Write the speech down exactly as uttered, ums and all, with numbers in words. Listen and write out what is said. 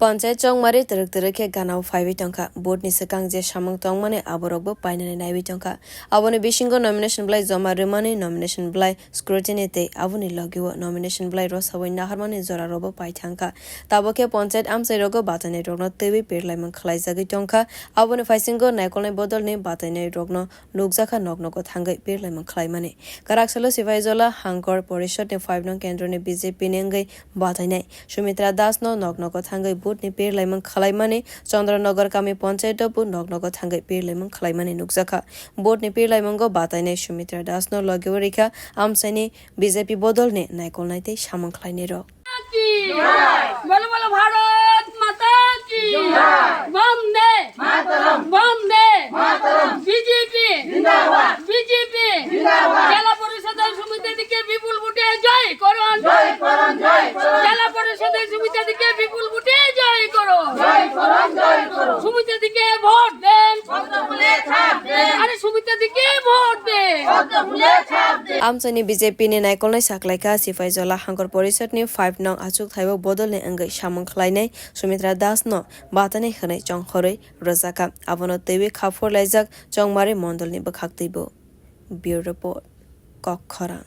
Panchayat chongmari twrwk twrwk khe ganao phaiwi tongkha. Vote ni swkang je samung tongmani aborokbo painani naiwi tongkha. Aboni bisingo nomination bwlai joma rwmani, nomination bwlai scrutiny tei aboni logio nomination bwlai rosawi naharmani jorarokbo pai thangkha. Tabuk khe panchayat amchairogo batainairokno twiwi perlaimung khwlaijagwi tongkha. Aboni phaisingo naikolnai bodolni batainairokno nukjakha noknogo thangwi perlaimung khwlaimani. Kwrak salo Sipaijola Hangkor Porishod ni five nong kendroni B J P ni wngwi batainai Sumitra Das no noknogo thangwi vote ni perlaimung khwlaimani, Chandranagar kami panchayat o bo noknogo thangwi perlaimung khwlaimani nukjakha. Vote ni perlaimungo batainai Sumitra Das no logio rikha amchaini B J P bodolni naikolnai tei samung khwlainairok. কি? জয়। বলো, বলো, ভারত মাতা কি? জয়। বন্দে মাতরম। বন্দে মাতরম। বিজেপি জিন্দাবাদ। বিজেপি জিন্দাবাদ। জেলা পরিষদের সুমিতাদিকে বিপুল ভোটে জয় করুন। জয় করুন, জয় করুন। জেলা পরিষদের সুমিতাদিকে বিপুল ভোটে জয় করুন। জয় করুন, জয় করুন। সুমিতাদিকে ভোট দেন। পদ্ম ফুলে ছাপ দেন। আরে সুমিতাদিকে ভোট দেন। পদ্ম ফুলে ছাপ দেন। Amchaini B J P ni naikolnai saklaikha Sipaijola Hangkor Porishod ni five nong achukthai o bodolni wngwi samung khwlainai Sumitra Das no batainai hwnwi chongkhorwi rwjakha. Abono twiwi kha phurlaijak chongmari mondolni bwkhaktwibo. Bureau Report, Kokkhorang.